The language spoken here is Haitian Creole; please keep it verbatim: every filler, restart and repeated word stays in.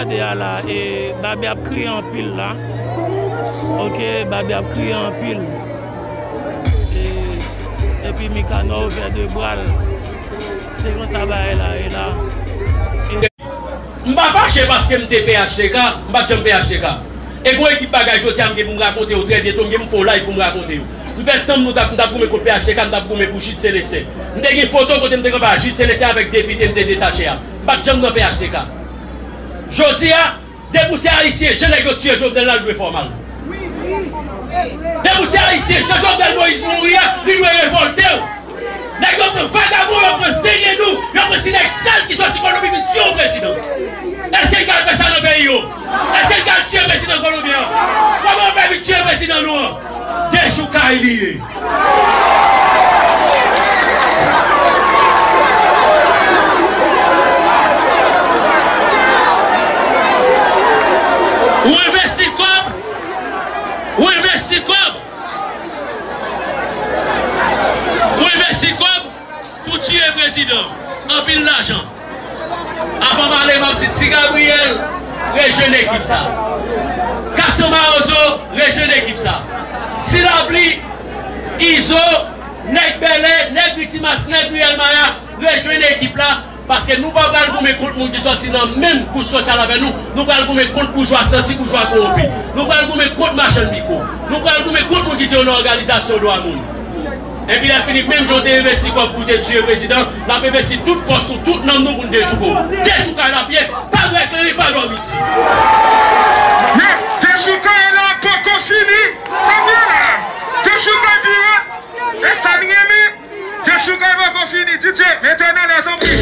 Gade a la, e, Babi ap kriye anpil la. Oke, Babi ap kriye anpil. E, epi Mikanò ouvè de bra l. Se konsa bagay la ye la. E, M pa fache paske m te P H T K, m pa t janm P H T K. E gon ekip bagay jodi a m gen pou m rakonte yo trè byento, m gen pou m fè yon live pou m rakonte yo. M fè tan m nou t ap, m t ap goumen kont P H T K, m t ap goumen pou Jid Selesten. M te gen foto kote m te kanpe a Jid Selesten avèk depite m te detache a. M pa t janm nan P H T K. Jodi a, depi w se Ayisyen, jan nèg yo tiye Jovenel la, l dwe fè w mal. Depi w se Ayisyen, jan Jovenel Moïse mouri a, li dwe revòlte w. Nèg yo pran vagabon, yo pran zengin nou, yo pran ti nèg sal ki sòti Kolonbi vin tiye yon prezidan. Èske n ka fè sa nan peyi yo? Èske n ka tiye prezidan kolonbyen an? Kòman yo fè vin tiye prezidan nou an? Dechoukay li ye. Ou envesti kòb, ou envesti kòb, ou envesti kòb pou tiye prezidan. Anpil lajan. Avan m ale, m ap di Ti Gabriel, rejwenn ekip sa. Kat San Mawozo, rejwenn ekip sa. Ti Lapli, Izo, nèg Bèlè, nèg Ri Timas, nèg Riyèl Maya, rejwenn ekip la, paske nou pa pral goumen kont moun ki sòti nan menm kouch sosyal avè nou, nou pral goumen kont boujwa santi, boujwa kowonpi. Nou pral goumen kont machann mikwo. Nou pral goumen kont moun ki se yon òganizasyon dwa moun. Epi lè fini, menm jan w te envesti kòb pou w te tiye prezidan, n ap envesti tout fòs nou, tout nanm nou pou n dechouke w. Dechoukay l ap ye, pa bwè kleren, pa dòmi di. Men, dechoukay la poko fini. Sa m ye la. Dechoukay pi rèd. E sa n renmen. Dechoukay poko fini. D J, mete nan lè tanpri.